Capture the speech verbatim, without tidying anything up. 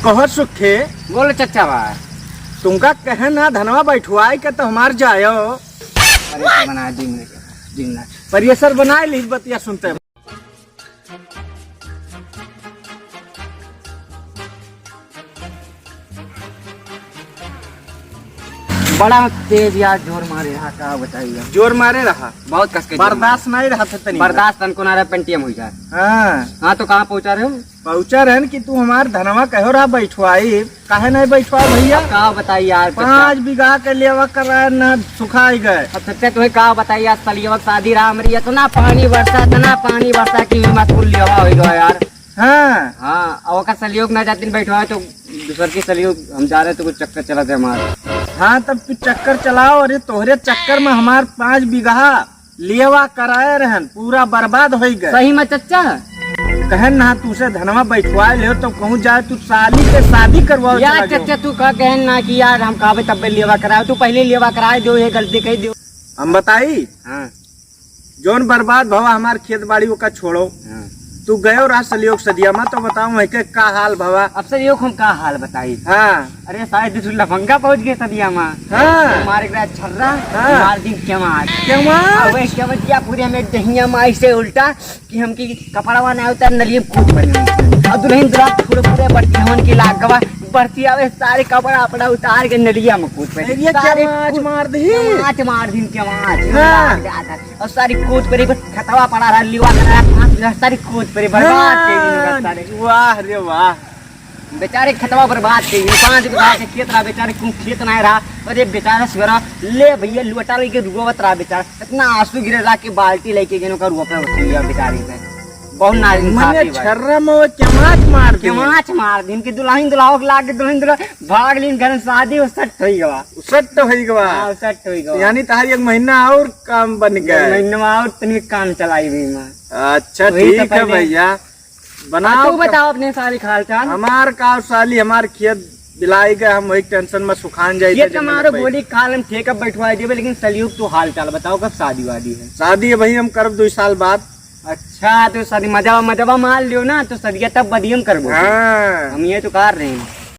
बहुत सुखे। बोलो चच्चा बा। तुमका कहे ना धनवा बैठवाई के तो हमार जायो। अरे तो बना दो मिनट, दो मिनट। पर ये सर बनाए ली बतिया सुनते। बड़ा तेज यार, जोर मारे रहा, का बताई यार। जोर मारे रहा। बहुत कस के जोर मारे। बर्दाश्त नहीं रहा था तनी। बर्दाश्त तनको ना रहा, पेंटियम हो जाए। हाँ। हाँ, तो कहाँ पहुँचा रहे हो? पहुँचा रहन कि तू हमार धनवा कहो रहा बैठवाई, काहे नहीं बैठवा भैया? अब का बताई यार, पाँच बीघा के लेवा कराए ना सुखाई गए। अब सच्चा तुम्हें का बताई यार, सलियवा के शादी रहा हमरी, इतना पानी बरसा, इतना पानी बरसा कि मत कुल लेवा हो गया यार। हाँ। हाँ, और ओकर सलियोग ना जातिन बैठवा तो दूसर के सलियोग हम जा रहे तो कुछ चक्कर चला थे हमारे। हाँ, तब तू चक्कर चलाओ, अरे तोहरे चक्कर में हमार पाँच बीघा लेवा कराए रहन, पूरा बर्बाद होई गए। सही में चच्चा? कहन ना तू से धनवा बैठवा ले तो कहूँ जाए तू साली के शादी करवाओ यार चला जाओ। चच्चा तू का कहन ना कि यार हम कहबे तब्बे लेवा कराओ, तू पहले लेवा कराए दो, ये गलती कही दो। हम बताई? हाँ। जौन बर्बाद भवा हमार खेत बाड़ी ओका छोड़ो। हाँ। तू गयो रहा सलियोग सदिया मा तो बताओ वहीं के का हाल भवा। अब सलियोग हम का हाल बताई? हाँ। अरे सारे दूसरे लफंगा पहुंच गए सदिया मा। हाँ। मारे के छर्रा, हाँ। मार दी केवाड़। केवाड़? अबे केवटिया पूरे में दहिया माई से उल्टा कि हमकी कपड़वा ना उतार नलिये में कूद पड़े। अब दुल्हन दुल्हा थोड़े पूरे बढ़ती हमन की लाग गवा, बढ़ती आवे सारे कपड़ा अपना उतार के नलिया में कूद पड़े। अरे सारे केवाच कूद-, मार दी। केवाच मार दी, केवाच। हाँ। मार दे आधा। और सारी कूद पड़ी, बस खतवा पड़ा रहा, लिवा पड़ा रहा, पाँच बीघा सारी कूद पड़ी, बर्बाद कर दी हाँ, सारे। वाह रे वाह। बेचारे खतवा बर्बाद कर दी, पाँच बीघा के खेत रहा, बेचारे को खेत ना रहा, और ये बेचारा सवेरा ले भैया लोटा लेके रुआवत रहा बेचारा, इतना आंसू गिरे रहा कि बाल्टी लेके गए ओकर रुआ पे उठ गया बेचारी पे। बहुत नाइंसाफी मने भाई। छर्रा में वो केवाच मार दी। केवाच मार दी, इनके दुल्हन दुल्हा के लाग के दुल्हन दुल्हा भाग लीन घर में शादी, वो सट होई गवा। सट होई गवा। हाँ, सट होई गवा। यानी तहार एक महीना और काम बन गया। एक महीना में और तनी काम चलाई भी माँ। अच्छा, वही तो ठीक है पहले भैया, बनाओ तू का-, बताओ अपने साली का हाल चाल। हमार का साली, हमार खेत बिलाई गए, हम वही टेंशन में सुखान जाई ये थे जब तुम्हारो मैंने गोली काल हम ठेका बैठवा देबे, लेकिन सलियोग तू हाल चाल बताओ, कब शादी वादी है? शादी है भाई, हम करब दो साल बाद। अच्छा, तो शादी मजावा, मजावा मार लियो ना, तो सदिया तब बदियम करबो। हाँ। हम ये तो कर रहे हैं।